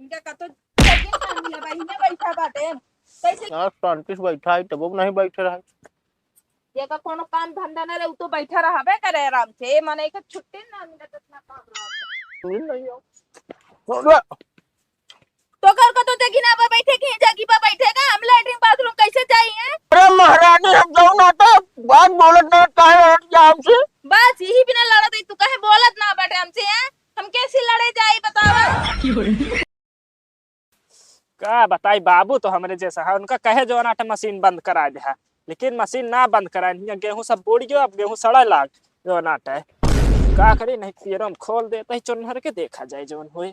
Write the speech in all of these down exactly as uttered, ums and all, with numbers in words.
इनका कतो जगह ना मिले बा, इन्हें बैठा बाटे। कैसे? यार, शांति से बैठा है, तब नहीं बैठे रहे। जेका कोनो काम धंधा ना रहे, उ तो बैठा रहबे करे आराम से। ए, माने एक छुट्टी ना मिले, तो इतना काम रहता। सुन रही हो? तो घर को तो देखी ना, बा बैठे की जगह पर बैठेगा, हम लेटरिन बाथरूम कैसे जाइए? अरे महारानी, हम जाऊ ना तो बात बोलत ना, काहे हट जा हमसे? बस यही बिना लड़त है, तू काहे बोलत ना बाटे हमसे, हैं? हम कैसे लड़े जाई, बतावा? का बताई, बाबू तो हमरे जैसा है, उनका कहे जौन आटे मशीन बंद करा दे है, लेकिन मशीन ना बंद कराए। हियाँ गेहूँ सब बूड़ गयो, अब गेहूँ सड़े लाग जौन आटे। का करी, नहीं पियरो में खोल देते ही चुन्नर के, देखा जाए जौन होए।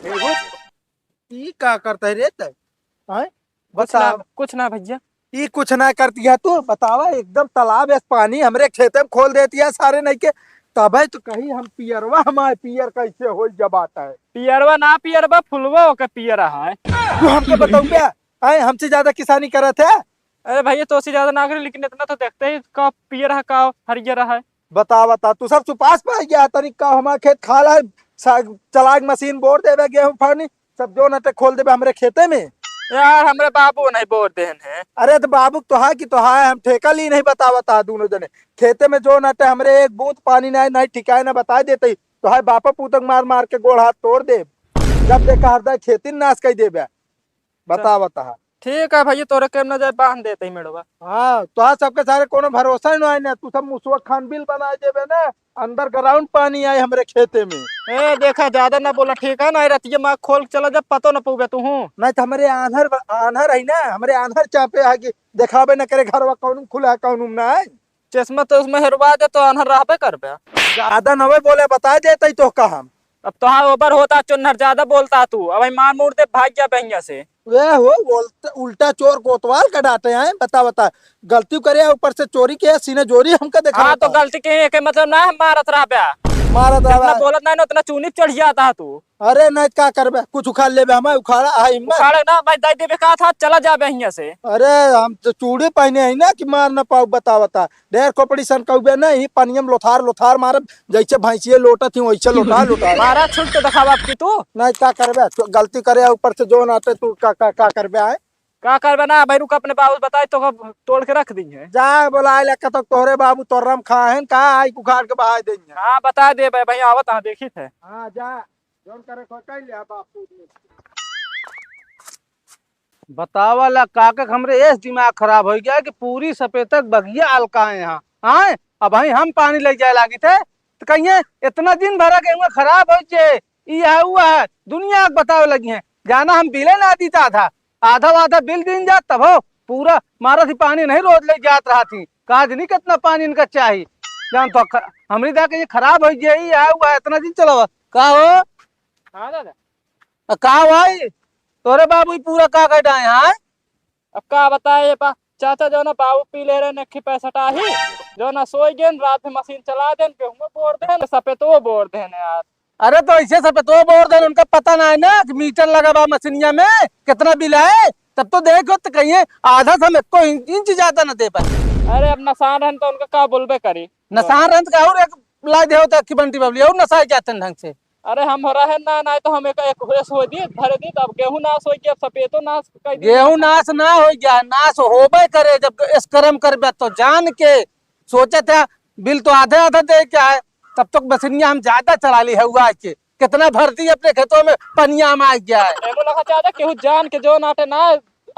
एगो, ई का करता है रे तै? आय? कुछ ना, बतावा। कुछ ना भैया। ई कुछ ना करती है तू, बतावा, एकदम तालाब है पानी, हमरे खेते में खोल देती है सारे नहीं के। तबे तो कही हम पियरवा, हमारे पियर कैसे हो जब आता है। पियरवा ना पियरवा, फुलवा ओके पियर है। तू हमके बताऊ बे, आय, हमसे ज्यादा किसानी करत है। अरे भैया, तो से ज्यादा ना करी, लेकिन इतना तो देखते ही का पियर है, का हरियर है। बता, बता, तू सब चुपास पाई गया, तनी का हमार खेत खाला, सा-, चला के मशीन बोर देबे, गेहूं फानी, सब जौन आटे खोल देबे हमरे खेते में। यार, हमरे बाबू नहीं बोर देन है। अरे, तो बाबू तो है कि तो है, हम ठेका ली नहीं, बता, बता, दोनों जने खेते में जौन आटे हमरे एक बूंद पानी नहीं, नहीं ठिकाए ना, बता देते ही, तो है बापा पूतक मार मार के गोड़ हाथ तोड़ दे, जब देखा हरदा खेती नाश कर देबे। बता, बता। ठीक है भैया, तोरे के ना जाए, बांध देते ही मेड़वा। हाँ, तोहार सबके सारे कोनो भरोसा ही ना है ना, तू सब मुसवा खान बिल बनाए देबे ना, underground पानी आए हमरे खेते में। ए, देखा, ज्यादा ना बोला, ठीक है ना? रतिया माँ खोल के चला जा, पतो ना पउबे तू हूँ। नहीं तो हमरे आन्हर, आन्हर है ना, हमरे आन्हर चापे है कि देखाबे ना करे घरवा कौन खुला है, कौन ना है। चश्मा तो उसमें हेरवा दे तो आन्हर रहबे करबे। ज्यादा नवे बोले, बता देते ही तो का हम। अब तोहार ओवर होता चुन्नर, ज्यादा बोलता तू। अब मार मुड़ दे, भाग जा बहिया से। वे हो, बोलते उल्टा चोर कोतवाल का डांटे हैं, बता, बता। गलती करे ऊपर से चोरी के सीने जोरी हमका देखा हाँ, तो होता। गलती के, के मतलब ना है मारत रहबे। मारत जितना रहबे। बोलत ना है ना, उतना चूनी चढ़ जाता है तू। अरे नहीं, का करबे, कुछ उखाड़ लेबे, हम उखाड़ा है हिम्मत। उखाड़े ना भाई, दे देबे का था, चला जाबे हियां से। अरे हम तो चूड़ी पहने हैं ना कि मार ना पाऊ, बता, बता। ढेर खोपड़ी सन कहबे नहीं, पनिया में लोथार लोथार मारब, जैसे भैंसिए लोटत ही वैसे लोटा लोटा। मारा छुट के देखावा अब की तू। नहीं, का करबे? तो गलती करे ऊपर से जौन आटे तू का, का, का करबे आए? का करबे ना भाई, रुक, अपने बाबू से बताई तो तोड़ के रख दी है। जा बोलाए ले, कतक तोहरे बाबू तोर्रम खाहन का, आई उखाड़ के बहाए देंगे। हाँ, बता दे भाई, भाई आवत हाँ, देखी थे। हाँ, जा, जौन करे को कर ले बापू। बतावा ला काका, हमरे एस दिमाग खराब होइ गया कि पूरी सपेतक बगिया अलकाए हैं। आए, अब भाई हम पानी लइ जाए लागी थे, तो कहिए इतना दिन भरा गेहूं खराब होइ जे, ई है, ऊ है, दुनिया के बतावे लगी हैं। जाना हम बिले ना दीता था, आधा आधा बिल दीन जात, तब हो पूरा मारा थी पानी नहीं रोज लइ जात रहा थी। का जनी कितना पानी इनका चाही, जान तो ख-, हमरी दा के ये खराब होइ जे, ई है, ऊ है, इतना दिन चलावा। का हो? हाँ दादा। अ, का भाई, तोरे बाबू ही पूरा का कर डाए हैं? अब का बताए, ये पा-, चाचा जो ना बाबू पी ले रहे, नखी पैसा टाही, जो ना सोई गेन, रात में मशीन चला देन, गेहूं बोर देन, सपेतो बोर देन यार। अरे तो ऐसे सपेतो बोर देन, उनका पता ना है ना कि मीटर लगा बा मशीनिया में, कितना बिल आए, तब तो देखो तो कहिए आधा से हम एको इंच, इंच ज्यादा न दे पाए। अरे अब नसान रहन तो उनका का बोलबे करी। नसान रहन तो का और एक ला दे होता कि बंटी बबली और नसाए जाते हैं ढंग से। अरे हम हो रहे ना, नहीं तो हम एक, एक होए सोए दी, धरे दी, तब गेहूं नाश होई गया, अब सपेतो नाश कर दी। गेहूं नाश ना होई गया, नाश होबे करे, जब स्क्रम करबे तो जान के सोचे थे, बिल तो आधे आधे दे के आए, तब तक मशीनिया हम ज्यादा चला ली है, हुआ के कितना भर दी अपने खेतों में, पनिया में आ गया है। एगो लगा चाहता केहू जान के जो नाटे ना,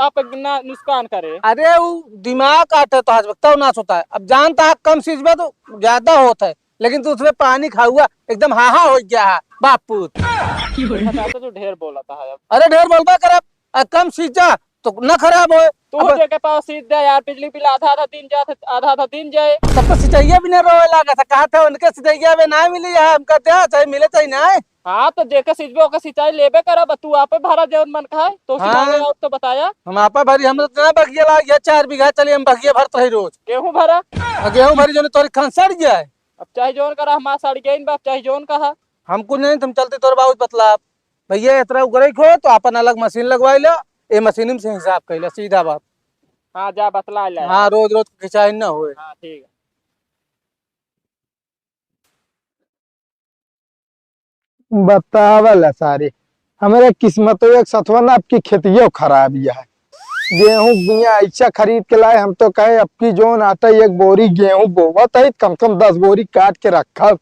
आप ना नुकसान करे। अरे वो दिमाग आटे तो आज तब नाश होता है, अब जानता है कम सींचबे तो ज्यादा होता है, लेकिन तू उसमें पानी खाउआ एकदम हाहा हो गया है बापू। अच्छा, तो तू ढेर बोलता है अब। अरे ढेर बोलबा करब, आ, कम सींचा तो न खराब होए। तू अब जेके पास सींच दे यार, बिजली बिल आधा आधा दिन जात है, आधा आधा दिन जाए। तब तो सिंचाइया भी न रोए लागा था, कहा था उनके सिंचाइया में ना मिली है, हमका दे, चाहे मिले चाहे ना। हाँ, तो जेके सींचबे ओके सिंचाई लेबे करब, तू आपे भरा जौन मन खाए, तो हाँ। सिंचाई और तो बताया। हम आपे भरी, हम तो ना बगिया लाग गया, चार बीघा चली, हम बगिया भरत रही रोज। गेहूं भरा? आ, गेहूं भरी जो तोरी खान सड़ गया है। अब चाहे जौन करा, हमार सड़ गया इन बाप, चाहे जौन कहा। हम कुछ नहीं, तुम चलते तोर बाबू बतला। भैया, इतना उगरे खो तो अपन अलग मशीन लगवाई लो, ए मशीन से हिसाब कर लो, सीधा बात। हाँ, जा बतला ले। हाँ, रोज रोज खिंचाई ना होए। हाँ, ठीक है। बतावल है सारे, हमरे किस्मत एक सथवा ना, अबकी खेतियो खराब ही है। गेहूं बिया ऐसा खरीद के लाए, हम तो कहे अबकी जौन आटा एक बोरी गेहूं बोवत है, कम से कम दस बोरी काट के रखब।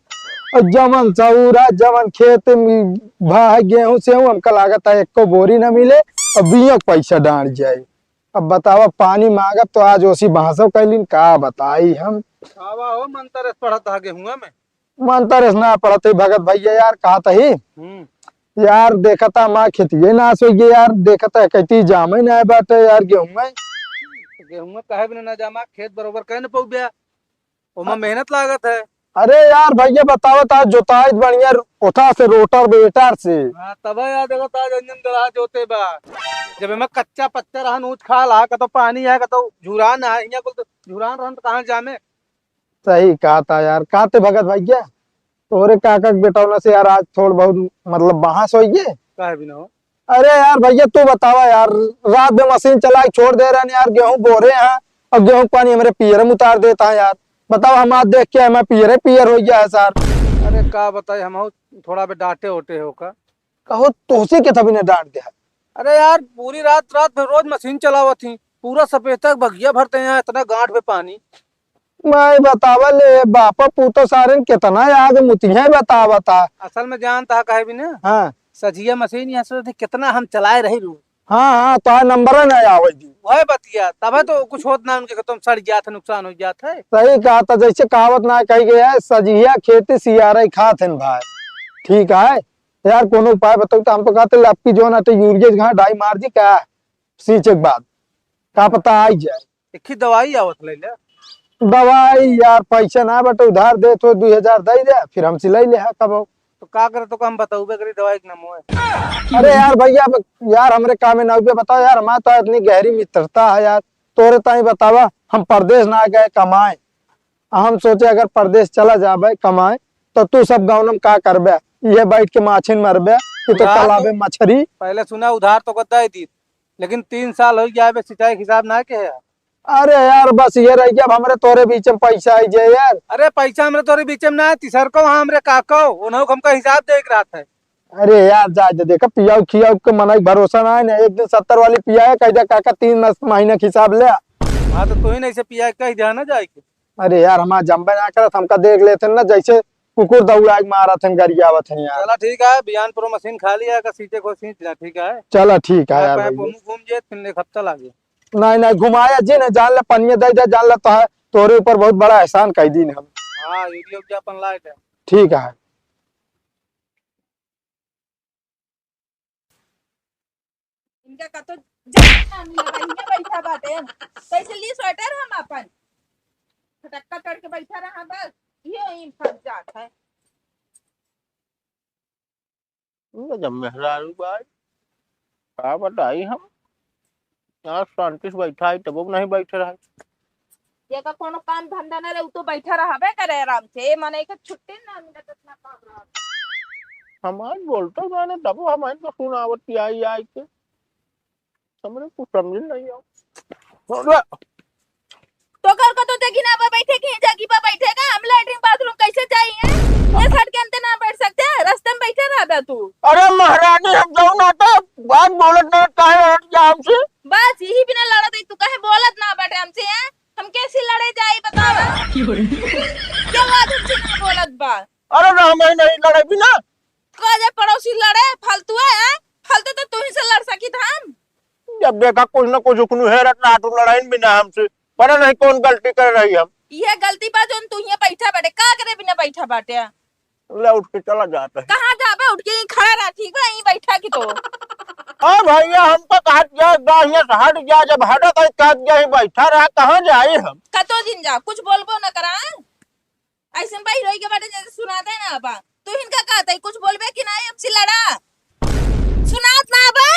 और जमन सौरा, जमन खेत में भा है गेहूं से हूं, हमका लागत है एको बोरी ना मिले, और बिया के पैसा डांड जाए। अब बतावा, पानी मांगब तो आज ओसी बहसो कैलिन, का बताई हम। आवा हो, मंतर पढ़त हा गेहुआ में। मंतर ना पढ़त है भगत भैया यार, कहत ही। हम्म। यार देखता माँ खेतिये नास होइ गए यार, देखता है कहती जामे ना बाटे यार गेहूं में। गेहूं में कहे बिना ना जामा, खेत बरोबर कहे न पउब्या, ओमा अ- मेहनत लागत है। अरे यार भैया बतावत आज जोताई बढ़िया ओठा से रोटर बेटार से। हाँ, तब यार देखो आज इंजन गड़ा जोते बा। जब एमा कच्चा पच्चा रहन ऊंच खाल आ, कतो पानी आ, कतो झुरान आ, हियां कुल तो झुरान रहन तो कहाँ जामे? सही कहा था यार, कहते भगत भैया, तोरे काका के बेटौना से यार आज थोड़ बहुत मतलब बहस होइए। काहे भी ना हो? अरे यार भैया तू बतावा यार, रात में मशीन चला के छोड़ दे रहे हैं यार, गेहूं बो रहे हैं और गेहूं के पानी हमरे पियर में उतार देता है यार। बताओ हम आज देख के हमें पियरे पियर हो गया है सर। अरे का बताई, हम थोड़ा बे डांटे ओटे हो का। कहो तोसे के तभी ने डांट दिया। अरे यार पूरी रात, रात भर रोज मशीन चलावत ही, पूरा सफेद तक बगिया भरते हैं इतना गांठ में पानी। मैं बतावा ले बापा पूतो सारन कितना आग मुतिहे बतावता। असल में जानता है काहे भी ना? हाँ। सजिया मशीन यहाँ से कितना हम चलाए रही रू। हाँ, हाँ, तो नंबर ना आवे जी। वह बतिया, तबे तो कुछ होत ना उनके, खतम सड़ जात है, नुकसान हो जात है। सही कहा था, जैसे कहावत ना कही गई है, सजिया खेती सियारे खात हन भाई। ठीक है यार, कोनो उपाय बताओ तो। हम तो कहते ले, आपकी जो ना तो यूरिया जगह डाई मार दी क्या, सींचे के बाद का पता आई जाए। एक ही दवाई आवत ले ले। दवाई यार, पैसा ना बटे, उधार दे तो दुई हजार दे दे, फिर हम सिलाई ले हा कबो। तो का करे तो हम बताऊबे करी दवाई के नाम है। अरे यार भैया, अब यार हमरे काम में ना उबे बताओ यार, हमारे तो इतनी गहरी मित्रता है यार, तोरे ताई बतावा, हम परदेश ना गए कमाए, हम सोचे अगर परदेश चला जाबे कमाए तो तू सब गाँव में का करबे, ये बैठ के माछिन मरबे कि तो उधार तो तालाबे मछरी। पहले सुना उधार तो कर दे दी, लेकिन तीन साल हो गया बे, सिंचाई के हिसाब ना के है। अरे यार, बस ये रह गया, अब हमरे तोरे बीच में पैसा आई जाए यार। अरे पैसा हमरे तोरे बीच में ना है, तीसर को वहाँ हमरे काको, उन्हों को हमका हिसाब दे के रहत है। अरे यार, जाए दे, देखा पियाऊ खियाऊ के मनाई भरोसा ना है ना, एक दिन सत्तर वाली पिया है, कह दे काका तीन मस-, महीना के हिसाब ले आ। हाँ तो तू ही नहीं से पिया है, कह दिया ना जाए के। अरे यार, हमार जम्बे ना करत, हमका देख लेते ना, जैसे कुकुर दौड़ा के मारत हैं, गरियावत हैं यार। चला ठीक है, बियान प्रो मशीन खा लिया का सीटे को सींच जा, ठीक है। चला ठीक है यार भाई। घूम जे तीन एक हफ्ता लागे। नहीं, नहीं, घुमाया जी, नहीं जान ले, पनिया दे दे, जान ले, तो है, तोरे ऊपर बहुत बड़ा एहसान कह दीन हम। हाँ, यूरिया उरिया अपन लाए थे। ठीक है। इनका कतो जाए ना मिले, वहीं में बैठा बाटे। कैसे ली स्वेटर हम अपन? फटक्का चढ़ के बैठा रहा बस, ये ही फंस जात है। ये जब मेहरारू बाई, का बताई हम? यहाँ शांति से बैठा है, तब नहीं बैठे रहे। जेका कोनो काम धंधा ना रहे, उ तो बैठा रहबे करे आराम से। ए, मने के छुट्टी ना मिलत, इतना काम रहत। हमार बोलतो जाने, तब हमारे को सुनावत आई, आई के। हमरे कुछ समझ नहीं आओ। तो घर को तो जगह ना बा बैठे के, जगह पर बैठेगा, हम लेटरिन बाथरूम कैसे जाइए? ये सड़क के अंत ना बैठ सकते हैं, रास्ते में बैठे रहबे तू। अरे महारानी, हम जाऊ ना तो बात बोलत ना, काहे हट जा हमसे? बस यही बिना लड़त है, तू काहे बोलत ना बाटे हमसे, हैं? हम कैसे लड़े जाई बतावा? क्यों रे? क्या बात हमसे ना बोलत बा? अरे ना, हम नहीं लड़े बिना। का जे पड़ोसी लड़े, फालतू है, हैं? फालतू तो तू ही से लड़ सकी था हम। जब देखा कुछ ना कुछ उकनू हेरत ना, तू लड़ाई बिना हमसे। पता नहीं कौन गलती कर रही हम। ये गलती बा जोन तू ही बैठा बाटे, का करे बिना बैठा बाटे? ले उठ के चला जाता है। कहाँ जाबे? उठ के यहीं खड़ा रह, ठीक बा? यहीं बैठा की तो। हाँ भैया, हम तो कहत गया, गाँव से हट गया, जब हटत है, कहत गया, यहीं बैठा रहा, कहाँ जाए हम? कतो दिन जा, कुछ बोलबो न करा। ऐसन भाई रोई के बाटे, जैसे सुनाते ना बा। तू इनका कहत है, कुछ बोलबे कि नहीं, हमसे लड़ा? सुनात ना बा?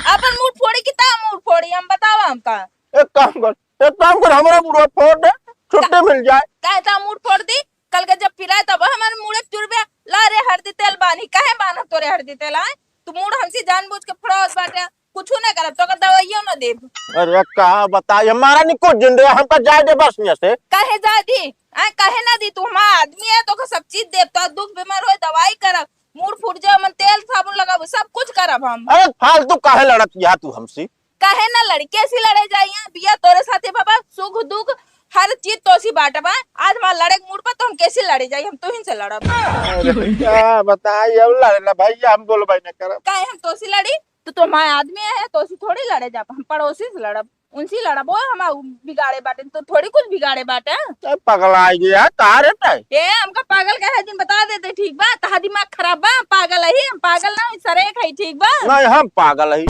अपन मुंह फोड़ी कि ता मुंह फोड़ी, हम बतावा हमका। एक काम कर, एक काम कर, हमारा मुंह फोड़ दे, छुट्टी मिल जाए। काहे ता मुंह फोड़ दी? कल के जब पिराए तब हमारे मुड़े चुरबे, ला रे हरदी तेल बानी, काहे बानब तोरे हरदी तेल, आय? तू मुड़ हमसे जानबूझ के फोड़ावत बाटे। कुछ ना करब, तोका दवाइयो ना देब। अरे का बताई, हमारा नहीं कुछ जिन दे, हमका जाए दे बस यहाँ से। काहे जाए दी? आ, काहे ना दी? तू हमारा आदमी है, तोका सब चीज देब, तो दुख बीमार होए, दवाई करब, मूड़ फूट जाए, मन तेल साबुन लगाबो, सब कुछ करब हम। अरे फालतू काहे लड़त यहाँ तू हमसे? काहे ना लड़ी, कैसी लड़े जाई? यहाँ बिया तोरे साथे बाबा, सुख दुख हर चीज तोसी बाटबा। आज हमार लड़े के मूड पर, तो हम कैसे लड़े जाई? हम तोहिन से लड़ब। अरे का बताई, अब लड़े ना भैया, हम बोलबे ना करब। काहे हम तोसी लड़ी? तू तो हमारे आदमी है, तोसी थोड़ी लड़े जाब, हम पड़ोसी से लड़ब, उनसे लड़ब। वो हमार बिगाड़े बाटे, तो थोड़ी कुछ बिगाड़े बाटे। ए, पगला आई गया का रे तै? ए, हमका पागल कहे दिन बता देते, ठीक बा? तहा दिमाग खराब बा, पागल है, हम पागल ना, सरेक है, ठीक बा? नहीं, हम पागल है।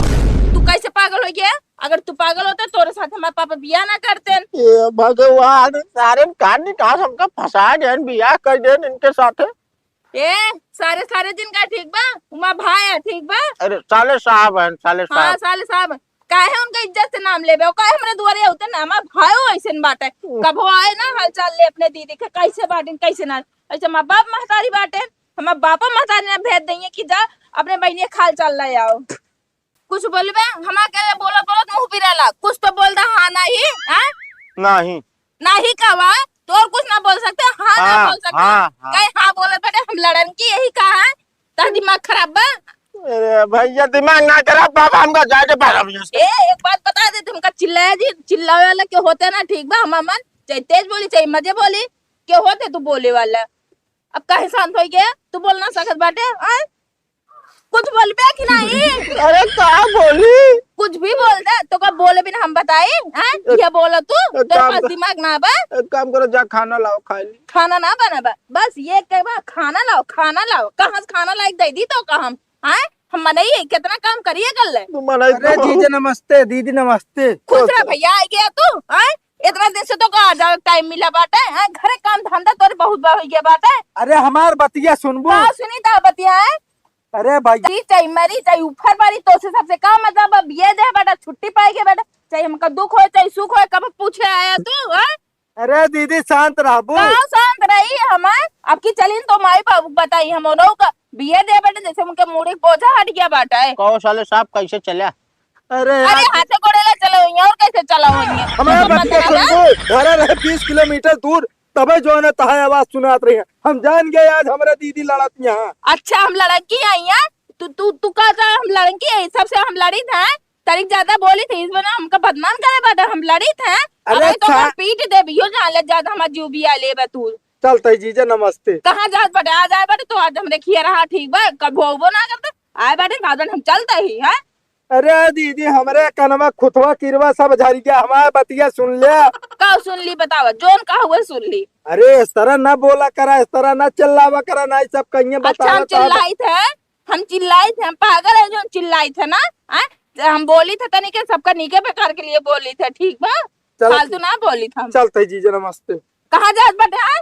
तू कैसे पागल हो गया? अगर तू पागल होते, तोरे साथ हमारे पापा बियाह ना करते। ए भगवान, सारे कान निकास हमका फंसा देन, बियाह कर देन इनके साथे। ए, सारे, सारे जिनका ठीक बा, उमा भाई है, ठीक बा? अरे, साले साहब हैं, साले हाँ, साहब। साले साहब। काहे उनका इज्जत से नाम लेबे? काहे हमरे दुआरे होते ना, हमार भाईओ ऐसन बाटे। हम्म। कभो आए ना, हाल चाल ले अपने दीदी के, कैसे बाटिन, कैसे ना। ऐसे हमार बाप महतारी बाटे, हमार बापा महतारी ना भेज देइए कि जा अपने बहिनिया के हाल चाल ले आओ। कुछ बोलबे, हमार के बोलत बोलत मुंह पिराला। कुछ तो बोल दा, हाँ, नहीं, हाँ? नहीं। नहीं कहवा, तो और कुछ ना बोल सकते, हाँ ना हाँ, बोल सकते। हाँ, हाँ। कहे हाँ बोलत बाटे, हम लड़न की यही कहा है, तार दिमाग खराब बा। अरे भैया, दिमाग ना खराब बाबा, हमका जाए दे बाहर हम यहाँ से। ए, एक बात बता दे, तुमका चिल्लाया जी, चिल्लावे वाला के होते ना, ठीक बा, हम अमन, चाहे तेज बोली, चाहे मजे बोली, के होते तू बोले वाला। अब काहे शांत हो गया? तू बोल ना सकत बाटे, आय? कुछ बोलबे कि नहीं? अरे का बोली? कुछ भी बोल दे, तो का बोले बिना हम बताई, हैं? ए, ये बोलो तू, ए, तोरे काम पास कर। दिमाग ना बा? एक काम करो, जा खाना लाओ, खा ली। खाना ना बना बा, बस ये कहबा, "खाना लाओ, खाना लाओ।" कहाँ से खाना लाइक दे दी तो का हम, हैं? हम मनई है, कितना काम करिए कर ले। तू मनई अरे तो जीजा नमस्ते, दीदी नमस्ते। खुश रह भैया, आ गया तू, हैं? इतना दिन से तो का आ जावे टाइम मिला बाटे, हैं? घरे काम धंधा तोरे बहुत बा हो गया बाटे। अरे हमार बतिया सुनबू? का सुनी ता बतिया, हैं? अरे भाई। जी, चाहे मरी, चाहे ऊपर मरी, तो से सबसे का मतलब? अब ये दे बेटा, छुट्टी पाई के बेटा, चाहे हमका दुख होए, चाहे सुख होए, कब पूछे आया तू, हाँ? अरे दीदी, शांत रहबू। का शांत रही हमार? अब की चलिन तो माई बाबू बताई, हम लोग का बिये दे बेटा, जैसे उनके मूड़ी के बोझा हट गया बाटा है। कहो साले साहब, कैसे चला? अरे अरे यार। हाथे गोड़े ले चलो, यहाँ और कैसे चला हो यहाँ? हमारे तो बतिया सुनबू, घरे रहे बीस किलोमीटर दूर, तबे जो है ना तहाय आवाज सुनात रही है। हम जान गए आज हमारे दीदी लड़त यहाँ। अच्छा, हम लड़की आई हैं? तू, तू, तू का जा, हम लड़की है, सबसे हम लड़ी थे, तनिक ज्यादा बोली थे, इस वजह हमका बदनाम करे बाटे, हम लड़ी थे। अरे अरे तो अच्छा। हम पीट दे, यो जान ले ज्यादा हमार जीव भी आ ले बा तू। चलते जीजा, नमस्ते। कहाँ जात बाटे? आ जाए बाटे तो आज हमरे खिया रहा, ठीक बा, कब होबो ना करते, आए बाटे बाद में हम चलते ही, हैं? अरे दीदी, हमरे कनवा खुतवा किरवा सब झरि गया, हमार बतिया सुन ले। का सुन ली बतावा, जोन का हुआ सुन ली। अरे इस तरह ना बोला करा, इस तरह ना चिल्लावा करा, ना ये सब कहिए अच्छा, बतावा हम तो। चिल्लाई थे, हम चिल्लाई थे, हम पागल है जो हम चिल्लाई थे ना, हैं? हम बोली थे तनिके सबका नीके बेकार के लिए बोली थे, ठीक बा? चलो फालतू ठीक। ना बोली थे हम। चलते जीजा, नमस्ते। कहाँ जात बाटे, हैं?